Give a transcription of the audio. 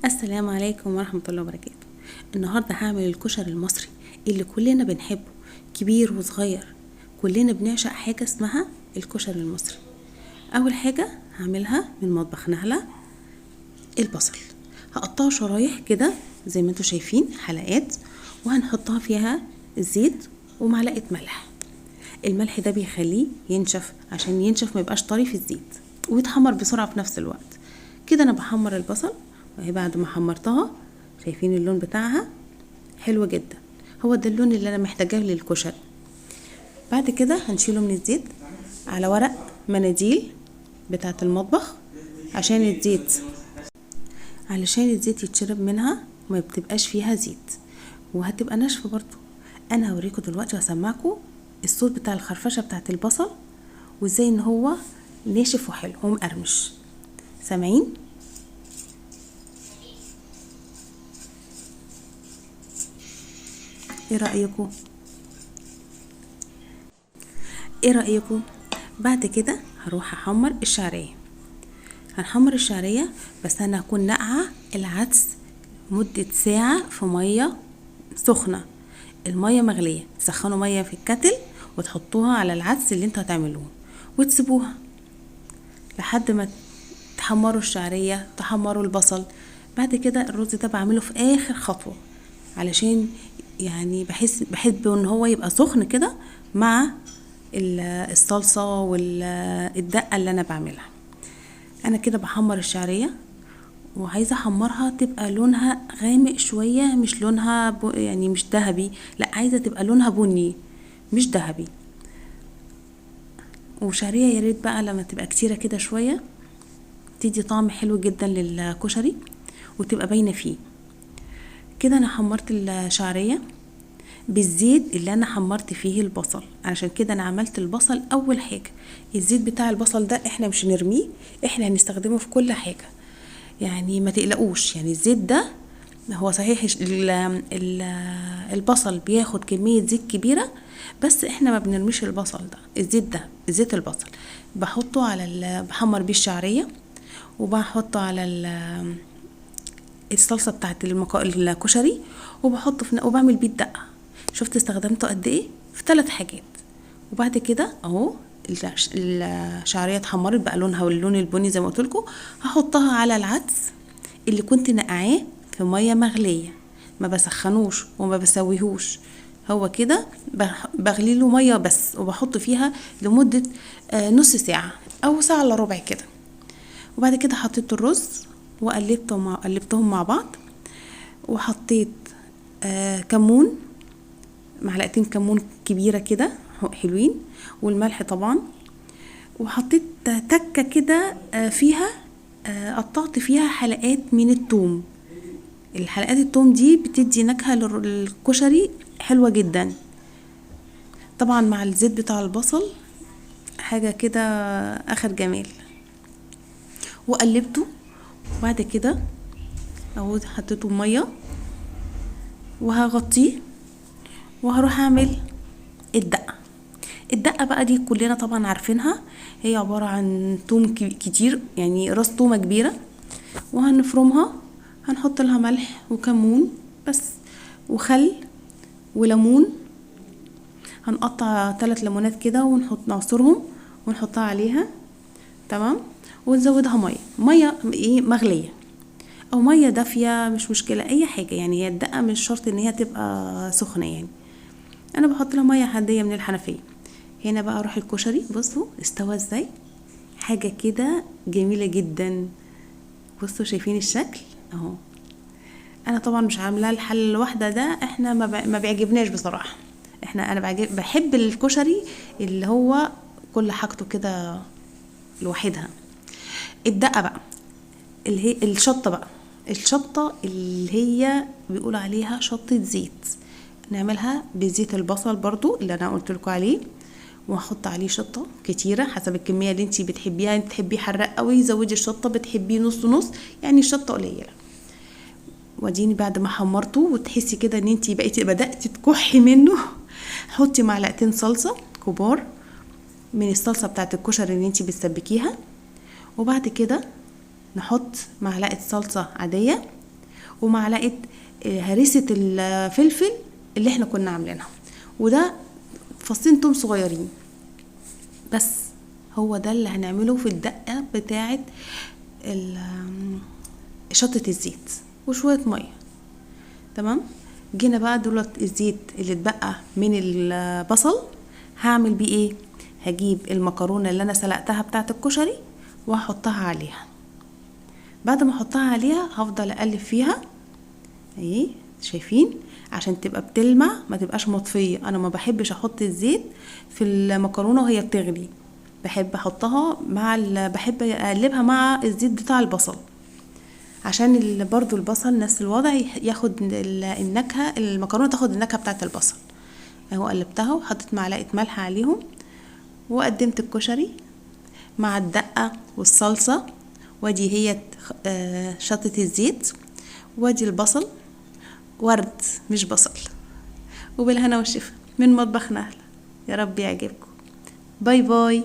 السلام عليكم ورحمة الله وبركاته. النهاردة هعمل الكشري المصري اللي كلنا بنحبه، كبير وصغير، كلنا بنعشق حاجة اسمها الكشري المصري. أول حاجة هعملها من مطبخ نهلة البصل، هقطعه شرايح كده زي ما انتوا شايفين حلقات، وهنحطها فيها الزيت ومعلقة ملح. الملح ده بيخليه ينشف، عشان ينشف ما يبقاش طري في الزيت ويتحمر بسرعة في نفس الوقت. كده انا بحمر البصل، وهي بعد ما حمرتها شايفين اللون بتاعها حلو جدا، هو ده اللون اللي انا محتاجاه للكشري. بعد كده هنشيله من الزيت على ورق مناديل بتاعة المطبخ علشان الزيت يتشرب منها وما بتبقاش فيها زيت، وهتبقى ناشفة برضو. انا هوريكم دلوقتي وهسمعكم الصوت بتاع الخرفشه بتاعة البصل وازاي ان هو ناشف وحلو ومقرمش. سامعين؟ ايه رايكم؟ ايه رايكم؟ بعد كده هروح احمر الشعرية. هنحمر الشعرية، بس انا هكون نقعه العدس مده ساعة في مية سخنة، المية مغليه. تسخنوا مية في الكتل وتحطوها على العدس اللي انتوا هتعملوه، وتسيبوها لحد ما تحمروا الشعرية، تحمروا البصل. بعد كده الرز ده بعمله في اخر خطوة، علشان يعني بحب ان هو يبقى سخن كده مع الصلصه والدقه اللي انا بعملها. انا كده بحمر الشعرية، وعايزه احمرها تبقى لونها غامق شوية، مش لونها يعني مش ذهبي، لا عايزه تبقى لونها بني مش ذهبي. وشعريه يا ريت بقى لما تبقى كتيرة كده شوية، تدي طعم حلو جدا للكشري وتبقى باينة فيه. كده انا حمرت الشعرية بالزيت اللي انا حمرت فيه البصل، عشان كده انا عملت البصل اول حاجة. الزيت بتاع البصل ده احنا مش هنرميه، احنا هنستخدمه في كل حاجة، يعني ما تقلقوش. يعني الزيت ده هو صحيح البصل بياخد كمية زيت كبيرة، بس احنا ما بنرميش البصل ده. الزيت ده زيت البصل بحطه على بحمر بيه الشعرية، وبحطه على الصلصه بتاعت الكشري، وبحطه في وبعمل بيه الدقة. شفت استخدمته قد ايه في 3 حاجات. وبعد كده اهو الشعرية اتحمرت بقى لونها واللون البني زي ما قلت لكم. هحطها على العدس اللي كنت نقعاه في مية مغليه، ما بسخنوش وما بسويهوش، هو كده بغلي له مية بس، وبحط فيها لمدة نص ساعة او ساعة الا ربع كده. وبعد كده حطيت الرز وقلبتهم قلبتهم مع بعض، وحطيت كمون، معلقتين كمون كبيرة كده حلوين، والملح طبعا. وحطيت تكه كده فيها، قطعت فيها حلقات من الثوم. الحلقات الثوم دي بتدي نكهة للكشري حلوة جدا، طبعا مع الزيت بتاع البصل، حاجة كده اخر جمال. وقلبته، وبعد كده اهو حطيته مية وهغطيه، وهروح اعمل الدقة. الدقة بقى دي كلنا طبعا عارفينها، هي عبارة عن توم كتير، يعني راس تومة كبيرة، وهنفرمها، هنحط لها ملح وكمون بس، وخل وليمون. هنقطع 3 ليمونات كده ونحط نعصرهم ونحطها عليها، تمام. ونزودها مية، مية ايه مغليه او مية دافيه، مش مشكلة اي حاجة، يعني هي الدقة مش شرط ان هي تبقى سخنة، يعني انا بحط لها مية عادية من الحنفية. هنا بقى اروح الكشري، بصوا استوى ازاي، حاجة كده جميلة جدا. بصوا شايفين الشكل اهو. انا طبعا مش عاملاه الحلة الواحدة ده، احنا ما بيعجبناش بصراحة. انا بحب الكشري اللي هو كل حاجته كده لوحدها. الدقة بقى اللي هي الشطه بقى، الشطه اللي هي بيقولوا عليها شطه زيت، نعملها بزيت البصل برضو اللي انا قلت لكم عليه، وهحط عليه شطه كتيرة حسب الكمية اللي انتي بتحبيها. انت بتحبيه حراق قوي زودي الشطه، بتحبيه نص نص يعني الشطه قليله. واديني بعد ما حمرته وتحسي كده ان انتي بقيتي بداتي تكحي منه، حطي معلقتين صلصه كبار من الصلصه بتاعت الكشري اللي انتي بتسبكيها. وبعد كده نحط معلقه صلصه عادية ومعلقة هريسه الفلفل اللي احنا كنا عاملينها، وده فصين توم صغيرين بس. هو ده اللي هنعمله في الدقة بتاعه شطه الزيت وشوية مية. تمام. جينا بقى دولت الزيت اللي اتبقى من البصل هعمل بيه ايه؟ هجيب المكرونه اللي انا سلقتها بتاعه الكشري وهحطها عليها. بعد ما احطها عليها هفضل اقلب فيها اهي، شايفين، عشان تبقى بتلمع ما تبقاش مطفيه. انا ما بحبش احط الزيت في المكرونه وهي بتغلي، بحب احطها مع بحب اقلبها مع الزيت بتاع البصل، عشان برضو البصل نفس الوضع ياخد النكهة، المكرونه تاخد النكهة بتاعه البصل. اهو قلبتها وحطيت معلقه ملح عليهم، وقدمت الكشري مع الدقة والصلصه. وادي هي شطه الزيت، وادي البصل، ورد مش بصل. وبالهنا والشفا من مطبخ نهله. يا رب يعجبكم. bye bye.